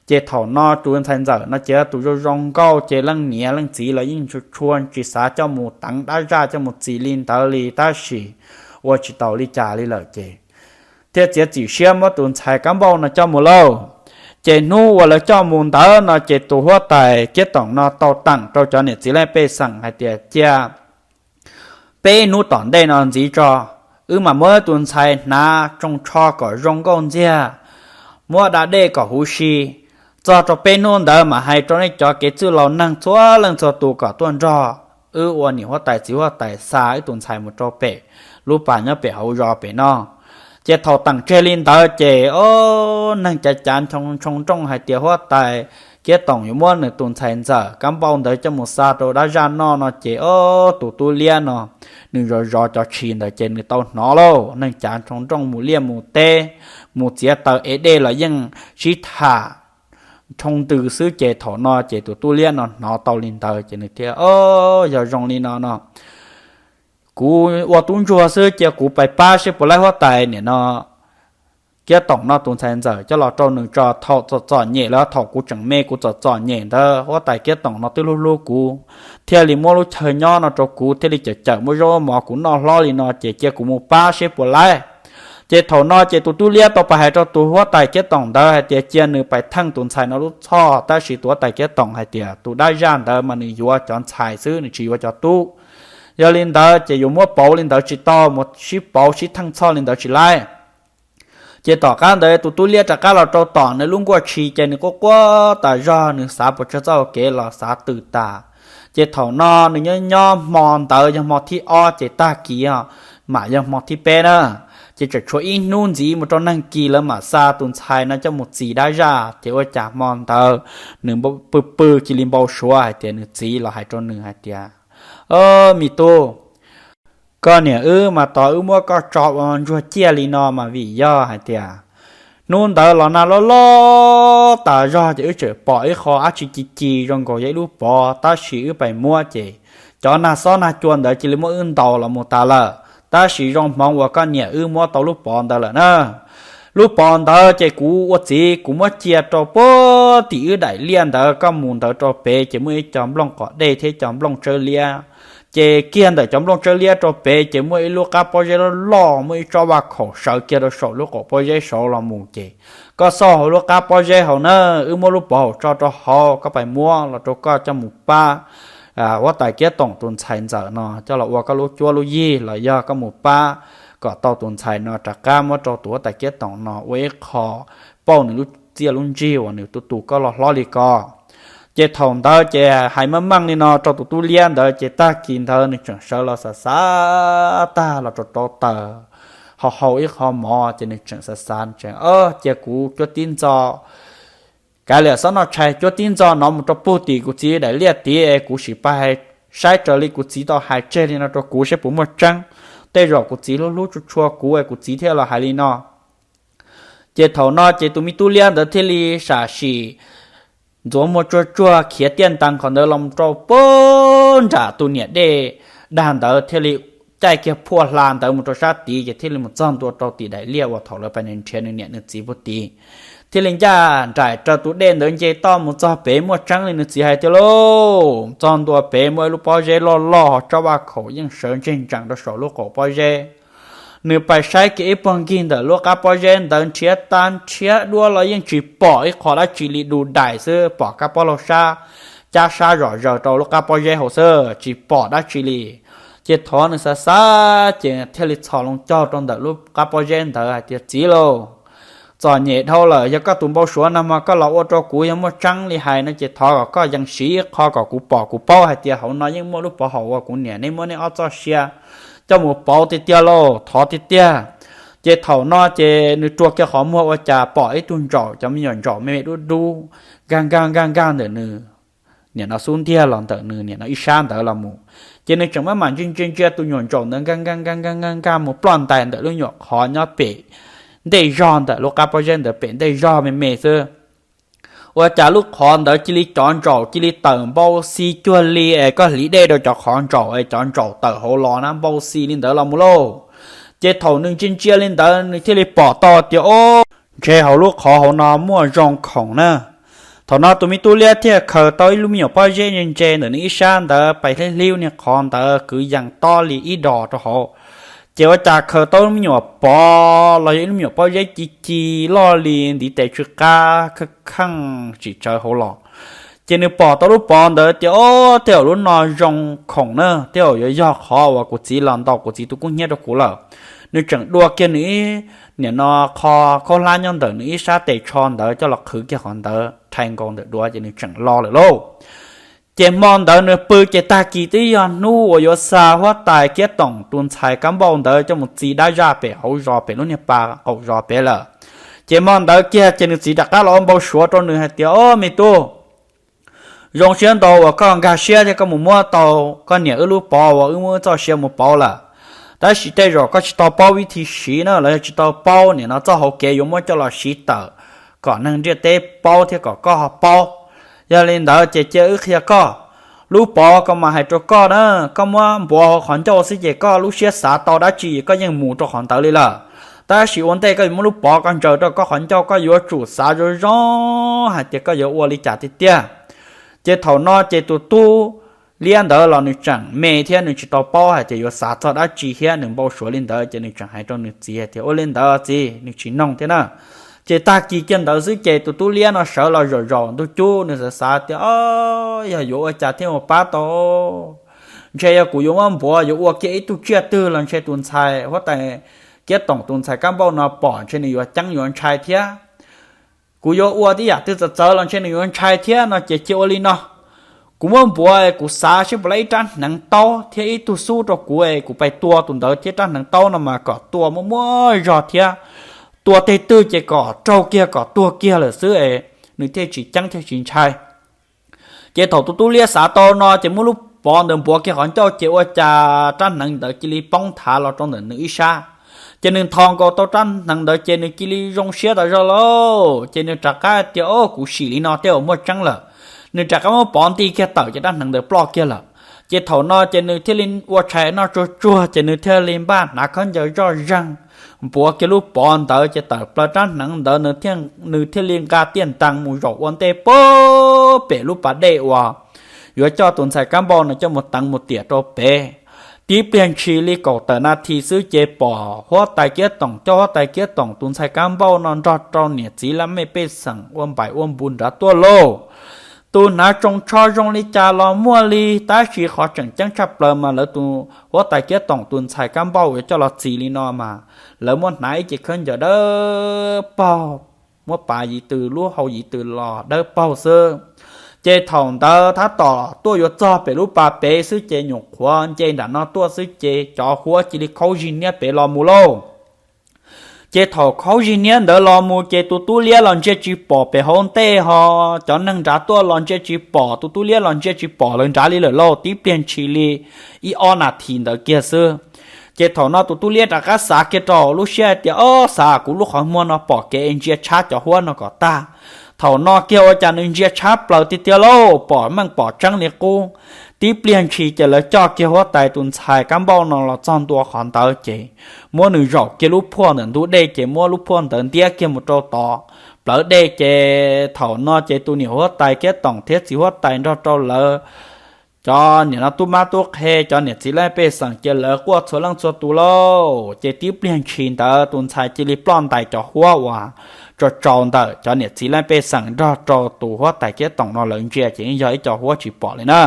Ces thaum no tus ntxhais ntxawm no ces tus zoo zoo nkauj ces leej niam leej txiv los yeej tshua tsis xav coj mus teev dab zaj coj mus txi li ntawd li tab sis ua tsis taus li cas li lawm ces thiaj txiav txim siab muab tus ntxhais Kab Npauj no coj mus lauj. Ces hnub uas lawv coj mus ntawd no ces tus huab tais Kiab Toom no tau teem rau cov niam txiv leej pej xeem hais tias cia peb hnub tom ntej no ntxiv tso, wb mam muab tus ntxhais hnav tsoo tsho kom zoo nkauj ntxiag, muab da dej kom huv si, Txog rau peb hnub ntawd mas hais rau nej cov kev txwj laus neeg txhua leej txhua tus kom tuaj nrog wb ua niam huab tais txiv huab tais xa wb tus ntxhais mus rau pem lub pas nyob pem hauv zos pem no. Ces thaum teem tseg li ntawd ces ob neeg cav cav ntshoo nrooj hais tias huab tais Kiab Toom yuav muab nws tus ntxhais ntxawm kab npauj ntawd coj mus xa rau dab zaj noj no ces ob tus tub liab no nws zov zov cov tshis ntawd ces nws tau hnov lauj. Neeg cav ntshoo nrooj mus liaj mus teb, mus txiav taws ev dej los yeej sib tham nroo ntws xwb ces thaum no ces tus tub liab no hnov tau li ntawd ces nws thiaj, O, yog zoo li no no, kuv ua tub ntsuag xwb, cia kuv pais pab seb puas laib huab tais niam no Kiab Toom no tus ntxhais ntxawm coj los rau nws tso. Thaum txom txom nyem los thaum kuv tseem me kuv txom txom nyem ntawd huab tais Kiab Toom no twb hlub hlub kuv, thiaj li muab lub chaw nyob no rau kuv, thiaj li cawm cawm muab zaub mov kuv noj hlob li no ces cia kuv mus pab seb puas laib. Ces thaum no ces tus tub liab tau pais hais rau tus huab tais Kiab Toom ntawd hais tias cia nws pais theej tus ntxhais no lub txhoj, tab sis tus huab tais Kiab Toom hais tias tus dab zaj ntawd mas nws yuav cov ntxhais xwb, nws tsis yuav cov tub. Yog li ntawd ces yuav muab pauv li ntawd tsis tau, mus sib pauv sib theej txhoj li ntawd tsis laib. Ces tom qab ntawd tus tub liab rov qab los rau tom nws lub nkuaj tshis ces nws quaj quaj tas zog, nws xav puas tsawg txoj hau kev los xav tws tas. Ces thaum no nws nyob nyob hmo ntawd yog hmo thib ob ces tag kis mam yog hmo thib peb na. Ces tseem tshuav ib hnub ntxiv mus rau nag kis lawv mam xa tus ntxhais no coj mus txis dab zaj. Ces ua cas hmo ntawd nws pw pw cia li npau suav hais tias nws txiv los hais rau nws hais tias, O, me tub, koj niam wb mas tos wb muab koj tso ua ntsuag ciaj li no mas vim yog hais tias hnub ntawd los nag loj loj tas zog ces wb tseem pom ib qho dab tsi ci ci zoo nkaus yog ib lub pov, tab sis wb pais muab ces cov nag xob nag cua ntawd cia li muab wb ntaus los mus tas lawm. Tab sis zoo hmoov uas koj niam wb muab tau lub pov ntawd lawm na. Lub pov ntawd ces kuv ua txiv kuv muab cia rau puag tim wb daim liaj ntawd, koj mus ntawd rau pem ces muaj ib co nplooj qos dej thiab ib co nplooj tsawb liab. Ces kiag ntawm cov nplooj tsawb liab rau pem ces muaj ib lub qab pob zeb loj loj, muaj ib tsob vaj khaum sawv kiag rau saum lub qaum pob zeb saud los mus ces koj xauj hauv lub qab pob zeb hauv na, wb muab lub pov haum tso rau hauv, koj pais muab los rau koj coj mus pab huab tais Kiab Toom tus ntxhais ntxawm no coj los ua koj lub cuab lub yig los yog koj mus pab kom tau tus ntxhais no rov qab muab rau tus huab tais Kiab Toom no ua ib qho pauj nws lub txiaj lub ntsig uas nws tus tus koj loj hlob li ko. Ces thaum ntawd ces hais meej meej li no rau tus tub liab ntawd ces tag kis ntawd nws tseem sawv los xav xav tag los rau rau taws, hau hau ib qho mov ces nws tseem xav xav, Cia kuv cuab tib ntxo, kav liam xob noj tshais, cuab tib ntxo no mus rau puag tim kuv txiv daim liaj tid es kuv sim pais saib raws li kuv txiv tau hais tseg li no rau kuv seb puas muaj tseeb. Tej zaum kuv txiv hlub hlub tshua tshua kuv es kuv txiv thiaj los hais li no. Ces thaum no ces tus me tub liab ntawd thiaj li sam sim ntxuav muag tsuag tsuag khiav tiaj ntees qhov ntawd los rau puag nram tus niam dej dag ntawd, thiaj li caij kiag phuaj hla ntawd mus rau sab tid ces thiaj li mus txog ntua rau tim daim liaj uas thaum lawv pais nrhiav nws niam nws txiv puag tid. Thiaj li ncaj nraim raws tus dej ntawd nce toj mus txog pem, muaj tseeb li nws txiv hais tiag lauj. Txog ntua pem muaj ib lub pob zeb loj loj, tsob vaj khaum yeej sawv ntseg ntsees rau saum lub qaum pob zeb. Nws pais saib kiag ib puag nkig ntawm lub qab pob zeb ntawd, nrhiav tag nrhiav duab los yeej tsis pom ib qho dab tsi li, du dais xwb, pom kab pob laug sab cab sab zom zaws rau lub qab pob zeb hauv xwb, tsis pom dab tsi li. Ces thov nws xav xav ces thiaj li txhos loo caug rau ntawm lub qab pob zeb ntawd hais tias, Txiv lauj, txom nyem dhau lawm, yog koj tus npau suav no mas koj los ua rau kuv, yog muaj tseeb li hais no ces thov kom koj yees siv ib qho kom kuv pom kuv paub hais tias hauv no yeej muaj lub pov haum uas kuv niam neb muab neb ob txoj sia coj mus pauv tiag tiag lauj, thov tiag tiag. Ces thaum no ces nws rua kiag qhov muag ua cas pom ib tug ntsaum, cov me nyuam ntsaum me me dub dub nkag nkag nkag nkag ntawm nws niam no xub ntiag los ntawm nws niam no ib sab ntawd los mus. Ces nws tseem maj mam ntsia ntsia ntsia tus nyuam ntsaum ntawd nkag nkag nkag nkag nkag nkag mus ploj ntais ntawm lub nyuam qhov nyob pem ntej zog ntawm lub qab pob zeb ntawd pem ntej zog me me xwb. Ua cas lub qhov ntawd cia li cov ntsaum cia li tawm npau xi cuag li es koj hliv dej rau cov qhov ntsaum es cov ntsaum tawm hauv los na, npau xi li ntawd los mus lauj. Ces thaum nws ntsia ntsia li ntawd nws thiaj li pom tau tias, Ob, ntshe hauv lub qhov hauv no muaj zoo khoom na. Thaum no tus me tub liab thiaj khaws tau ib lub me nyuam pob zeb ntse ntse ntawm nws ib sab ntawd pais hlib hlib niag qhov ntawd kwv yees tob li ib dos rau hauv. Ces ua cas khaws tau lub me nyuam pov los yog ib lub me nyuam pob zeb ci ci loj li ntiv tes tsw qab kheej kheej tsim tsawv hauv los. Ces nws pom tau lub pov ntawd tias, Ob, tej zaum lub no zoo khoom na, tej zaum yuav yog qhov uas kuv txiv los ntaus kuv txiv tus kub hnyiab rau kuv lawm. Nws tseem dua kiag nws ib niam no qho khaub hlab nyob ntawm nws ib sab tes tsho ntawd coj los qhwv kiag qhov ntawd. rhais nkaus ntawm duav ces nws tseem los lawm lauj. Ces hmo ntawd nws pw ces tag kis twb yog hnub uas yuav xa huab tais Kiab Toom tus ntxhais kab npauj ntawd coj mus txi dab zaj pem hauv zos pem lub niag pas qaum zos pem lawm. Ces hmo ntawd kiag ces nws txiv rov qab los ua npau suav rau nws hais tias, Au me tub, zoo siab ntau uas koj nkag siab thiab koj mus muab tau koj niam wb lub pov uas wb muab wb txoj sia mus pauv lawm. Tab sis tej zaum koj tsis tau paub vib thi siv na los yog tsis tau paub nim no txoj hauv kev yuav muab coj los siv tawm kom neeg ntiaj teb paub thiab kom koj ho paub. Yog li ntawd ces cia wb qhia koj. Lub pov ko mas hais rau koj na, koj muab npuav hauv qhov ncauj xwb ces koj lub siab xav tau dab tsi koj yeej mus rau qhov ntawd li lawm. Tab sis ua ntej koj yuav muab lub pov ko ntsaws rau koj qhov ncauj koj yuav tsum xav zoo zoo hais tias koj yuav ua li cas tiag tiag. Ces thaum no ces tus tub liab ntawd los nws tseem me thiab nws tsis tau paub hais tias yuav xav txog dab tsi thiab nws npau suav li ntawd ces nws tseem hais rau nws txiv hais tias, Ua li ntawd txiv, nws tsis noog thiab na. Ces tag kis kiag ntawd xwb ces tus tub liab no sawv los zaum zaum ntuj cub nws xav xav tias, Au, yog yuav ua cas thiaj mus pab tau? Ntshe yog kuv yuav muab npuav yuav ua kiag ib tug tsiaj twg los ntshe tus ntxhais huab tais Kiab Toom tus ntxhais kab npauj no pom ntshe nws yuav ceeb yuav ntshai thiab. Kuv yuav ua tib yam twg txawv txawv los ntshe nws yuav ntshai thiab no ces cia ua li no. Kuv muab npuav kuv xav seb puas laib ib rab hneev taub thiab ib tug xub rau kuv es kuv pais tua tus ntawd thiab rab hneev taub no mas kom tua muaj muaj zog thiab tua teg twg ces kom raug kiag kom tuag kiag lawm xwb es nws thiaj tsis ceeb thiaj tsis ntshai. Ces thaum tus tub liab xav tau no ces muab lub pov ntawd npuav kiag qhov ncauj ces ua cas rab hneev ntawd cia li poob nthav los rau ntawm nws ib sab. Ces nws nthos nkaus tau rab hneev ntawd ces nws cia li zoo siab tas zog lauj. Ces nws rov qab tias, Au, kuv sim li no tej zaum muaj tseeb lawm. Nws rov qab muab pov nti kiag tawm ces rab hneev ntawd ploj kiag lawm. Ces thaum no ces nws thiaj li ua tshais noj tsuag tsuag ces nws thiaj li npaj hnav khaub ncaws zoj zeeg, npuav kiag lub pov ntawd ces tawm plaws rab hneev ntawd nws thiaj li nqa tiaj ntees mus zaum ua ntej puag pem lub pas dej uas yuav coj tus ntxhais kab npauj no coj mus teev mus tiam rau pem. Tib pliag ntshis li kaum tawm nas this xwb ces pom huab tais Kiab Toom coj huab tais Kiab Toom tus ntxhais kab npauj no nrog rau niam txiv laj mej pej xeem ua npaim ua npus nrad tuaj lauj. Tus hnav tsoos tsho zoo li cas los muaj li, tab sis qhov tseem ceeb tshaj plaws mas lawv tus huab tais Kiab Toom tus ntxhais kab npauj yuav coj los txis li no mas lawv muab hnav ib ce khaub ncaws dawb paug, muab pav yim tws lub hau yim tws los dawb paug xwb. Ces thaum ntawd tab tom tuaj yuav txog pem lub pas pem xwb ces nyuam qhuav nce nram no tuaj xwb ces cov huab cia li khaub zig niab pem los mus lauj. Ces thaum khaub zig niab ntawd los mus ces tus tub liab los ntsia tsis pom pem hauv ntej ho cov neeg nrad tuaj los ntsia tsis pom, tus tub liab los ntsia tsis pom lawv nrad li lawm lauj. Tib pliag ntshis li ib ob nas this ntawd kiag xwb. Ces thaum no tus tub liab rov qab xav kiag rau lub siab hais tias, Ob, xav kuv lub qhov muag no pom kev ntsia tshab cov huab no kom tag. Thaum no kiag ua cas nws ntsia tshab plaws tiag tiag lauj, pom meej pom tseeb li qub. Tib pliag ntshis ces lawv coj kiag huab tais tus ntxhais kab npauj no los txog ntua qhov ntawd ces muab nws zaum kiag lub phuaj ntawm ntug dej ces muab lub phuaj ntawd ntiab kiag mus rau tod plawv dej ces thaum no ces tus niam huab tais Kiab Toom thiab txiv huab tais nrog rau lawv cov niam no tub mab tub qhe cov niam txiv leej pej xeem ces lawv quaj txhua leej txhua tus lauj. Ces tib pliag ntshis ntawd tus ntxhais cia li ploj ntais cov huab uas tsaus tsaus ntawm cov niam txiv leej pej xeem nrog rau tus huab tais Kiab Toom no lawv ntsia ces yeej yog ib co huab tsis pom li na.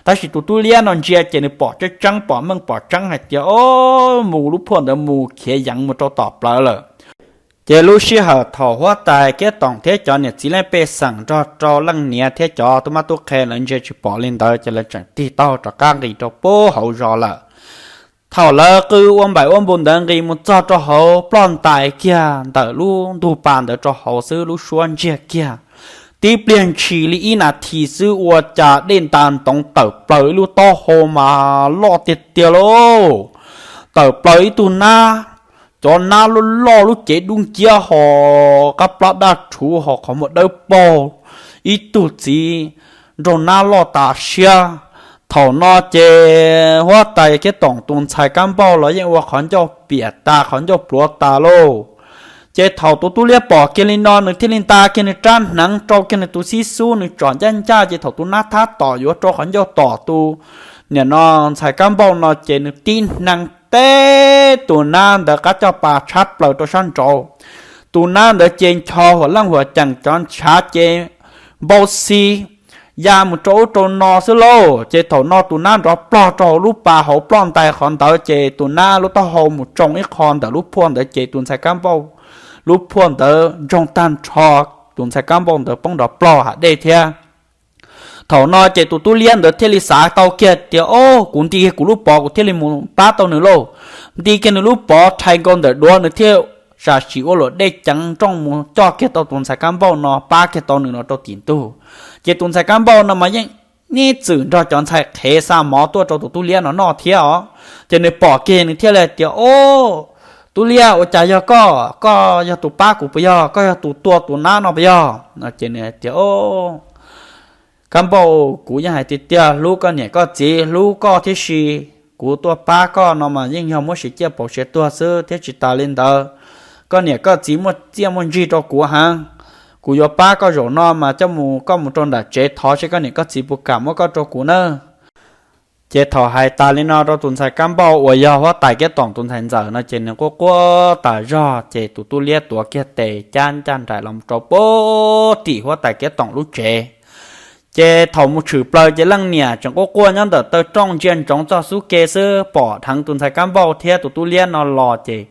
Tab sis tus tub liab no ntsia ces nws pom tseeb tseeb pom meej pom tseeb hais tias, Ob, mus lub phuaj ntawd mus khiav yeev mus rau tom plawv lawm. Ces lub sij hawm thaum huab tais Kiab Toom thiab cov niam txiv leej pej xeem nrog rau leej niam thiab cov tub mab tub qhe lawv ntsia tsis pom li ntawd ces lawv tseem tig taug rov qab nqis rau puag hauv zos lawm. Thaum lawv qw ua npaim ua npus ntawd nqis mus txog rau hauv ploj ntais kiag ntawm lub ntug pas ntawd rau hauv xwb lub suab ntsiag kiag. Tib pliag ntshis li ib nas this xwb ua cas dej ntas ntoov tawm plaws ib lub taub hau mas loj tiag tiag lauj. Tawm plaws ib tug nab, cov nab loj loj lub cev dub nciab ho qab plab daj rhuv ho qhov muag dawb paug, ib tug txiv nraug nab loj tas siab. Thaum no ces huab tais Kiab Toom tus ntxhais kab npauj los yeej ua qhov ncauj piam tas qhov ncauj pluav tas lauj. Ces thaum tus tub liab pom kiag li no nws thiaj li nta kiag nws rab hneev rau kiag nws tus xib xub nws tsom ncaj ncaj ces thaum tus nab thab tom yuav rau qhov ncauj tom tus niam no ntxhais kab npauj no ces nws tib hneev teb tus nab ntawd qab coj pas tshab plaws rau sab nraud. Tus nab ntawd ces ncho huam leej huam ceem cov ntshav ces npau xi ya mus rau ub rau no xwb lauj. Ces thaum no tus nab nrov plog rau hauv lub pas hauv ploj ntais qhov ntawd ces tus nab lub taub hau mus tsoo ib qho ntawm lub phuaj ntawd ces tus ntxhais kab npauj lub phuaj ntawd ntsoog tag nrho tus ntxhais kab npauj ntawd poob nrov plaug hav dej thiab. Thaum no ces tus tub liab ntawd thiaj li xav tau kiag tias, Ob, kuv nti kiag kuv lub pov kuv thiaj li mus pab tau nws lauj. Nti kiag nws lub pov rhais nkaus ntawm duav nws thiaj sam sim ua luam dej ceev nrooj mus coj kiag tau tus ntxhais kab npauj no pab kiag tau nws los rau tim ntug. Ces tus ntxhais kab npauj no mas yeej neb txwm nrog cov ntxhais qhev xa mov tuaj rau tus tub liab no noj thiab os. Ces nws pom kiag nws thiaj li tias, Ob, tub liab, ua cas yog koj? Koj yog tus pab kuv puas yog? Koj yog tus tua tus nab no puas yog? No ces nws tias, Kab npauj, kuv yeej hais tiag tiag, hlub koj niam koj txiv, hlub koj thiab si. Kuv tuaj pab koj no mas yeej yog muab siv ciaj pauv siav tuag xwb thiab. Tsis tas li ntawd, koj niam koj txiv muaj txiaj muaj ntsig rau kuv heev. Kuv yuav pab koj zaum no mas coj mus, koj mus rau nram tsev thov seb koj niam koj txiv puas kam muab koj rau kuv nawb. Ces thaum hais tas li no rau tus ntxhais kab npauj uas yog huab tais Kiab Toom tus ntxhais ntxawm no ces nws quaj quaj tas zog, ces tus tub liab tuav kiag tes cab ncaj nraim los rau puag tim huab tais Kiab Toom lub tsev. Ces thaum mus tshwm plaws ces leej niam tseem quaj quaj nyob ntawm taw rooj ntsia ntsoov txog xub ke xwb, pom dheev tus ntxhais kab npauj thiab tus tub liab no los ces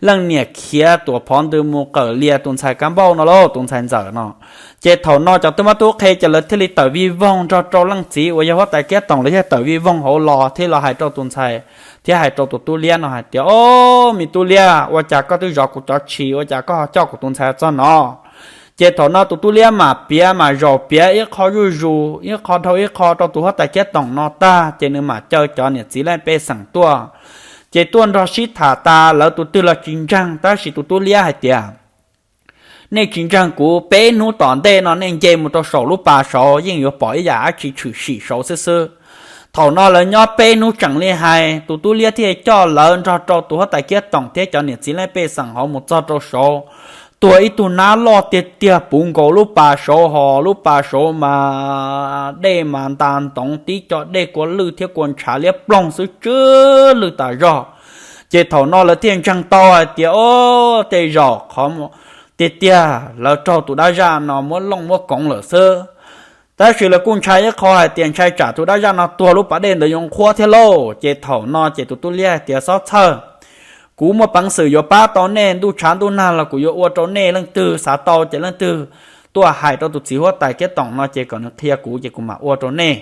leej niam khiav tuam phov ntws mus qawm lias tus ntxhais kab npauj no lauj, tus ntxhais ntxawm no. Ces thaum no cov tub mab tub qhe ces lawv thiaj li tawm vij voog nrog rau leej txiv uas yog huab tais Kiab Toom, lawv thiaj tawm vij voog hauv los thiab los hais rau tus ntxhais thiab hais rau tus tub liab no hais tias, Ob, me tub liab, ua cas koj twb zov kuv cov tshis, ua cas koj ho coj kuv tus ntxhais txog no? Ces thaum no tus tub liab mam piav mam zaum piav ib qho zuj zus ib qho dhau ib qho rau tus huab tais Kiab Toom no tag, ces nws mam caw cov niam txiv leej pej xeem tuaj. Ces tuaj nrog sib tham tas, lawv tus twg los tsis ntseeg, tab sis tus tub liab hais tias, Nej tsis ntseeg kuv, peb hnub tom ntej no nej nce mus rau saum lub pas saud yeej yuav pom ib yam dab tsi tshwm sim saud xwb xwb. Thaum no lawv nyob peb hnub tseem li hais, tus tub liab thiaj coj lawv nrog rau tus huab tais Kiab Toom thiab cov niam txiv leej pej xeem hauv mus txog rau saud, tuag ib tug nab loj tiag tiag puv nkaus lub pas saud, ho lub pas saud mas dej mas nta ntoov, tib co dej kua lwj thiab kua ntshav liab ploog xwb, tsw lwj tas zog. Ces thaum no lawv thiaj ntseeg tau hais tias, Ob, tej zaum qhov tiag tiag lawv raug tus dab zaj no muab looj muab koov lawm xwb. Tab sis lawv kuj ntshai ib qho hais tias ntshai tsam tus dab zaj no tuag lub pas dej ntawd yuav nqhuab thiab lauj. Ces thaum no ces tus tub liab hais tias, Txhob txhawj, kuv muaj peev xwm yuav pab tau nej, ntuj tshav ntuj nag los kuv yuav ua rau nej, leej twg xav tau ces leej twg tuaj hais rau tus txiv huab tais Kiab Toom no ces kom nws qhia kuv ces kuv mam ua rau nej.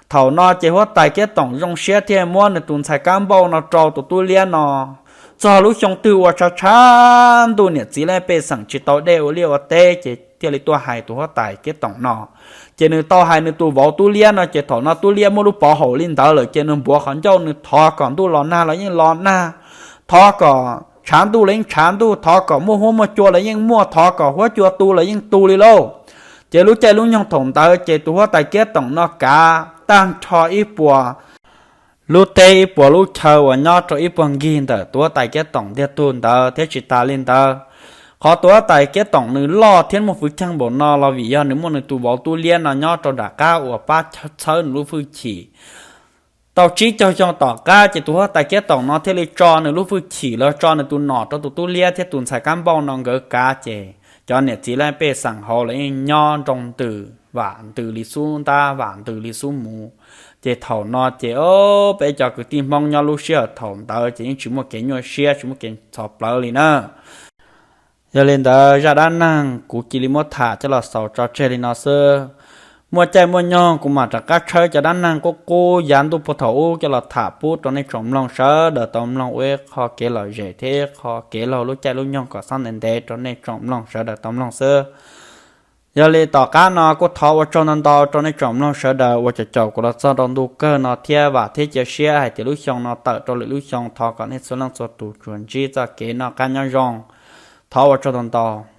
Thaum no ces huab tais Kiab Toom zoo siab thiaj muab nws tus ntxhais kab npauj no rau tus tub liab no. Txog lub xyoo twg uas tshav tshav ntuj niam txiv leej pej xeem tsis tau dej ua liaj ua teb ces thiaj li tuaj hais tus huab tais Kiab Toom no. Ces nws tau hais nws tus vauv tub liab no ces thaum no tub liab muaj lub pov haum li ntawd lawm ces nws npuav qhov ncauj, nws thov kom ntuj los nag los yeej los nag, thov kom tshav ntuj los yeej tshav ntuj, thov kom muaj huab muaj cua los yeej muaj, thov kom huab cua tu los yeej tu li lauj. Ces lub caij lub nyoog thaum ntawd ces tus huab tais Kiab Toom no kav tag nrho ib puas lub teb ib puas lub chaw uas nyob rau ib puag nkig ntawm tus huab tais Kiab Toom ntiag tug ntawd thiab. Tsis tas li ntawd, qhov tus huab tais Kiab Toom nws loj thiab muaj hwj chim npaum no los vim yog nws muaj nws tus vauv tub liab no nyob rau nram qab uas pab txhawb nws lub hwj chim. Tau tsib caug xyoo tom qab ces tus huab tais Kiab Toom no thiaj li tso nws lub hwj chim los tso nws tus nom rau tus tub liab thiab tus ntxhais kab npauj no nkawd kav, ces cov niam txiv leej pej xeem hauv los yeej nyob nroo ntws vam ntws li xub ntab vam ntws li xub muv. Ces thaum no ces peb cov kwv tij Hmoob nyob lub sij hawm thaum ntawd ces yeej tsis muaj kev nyuaj siab tsis muaj kev txhov plawv li na. Yog li ntawd zaj dab neeg kuv cia li muab tham coj los xaus tso tseg li no xwb. Muaj caij muaj nyoog kuv mam rov qab tshawb cov dab neeg qub qub yav ntuj puag thaum ub coj los tham pub rau nej tsoom mloog sawv daws tau mloog ua ib qho kev lom zem thiab ib qho kev laug lub caij lub nyoog kom xob ntev ntev rau nej tsoom mloog sawv daws tau mloog xwb. Yog li tom qab no kuj thov ua tsaug ntau ntau rau nej tsoom mloog sawv daws uas caum caum kuv los txog rau ntu kawg no thiab vam thiab cia siab hais tias lub xyoo no tawm rau lwm lub xyoo thov kom nej txhua leej txhua tus tsuas ntsib txoj kev noj qab nyob zoo. Thov ua tsaug ntau ntau.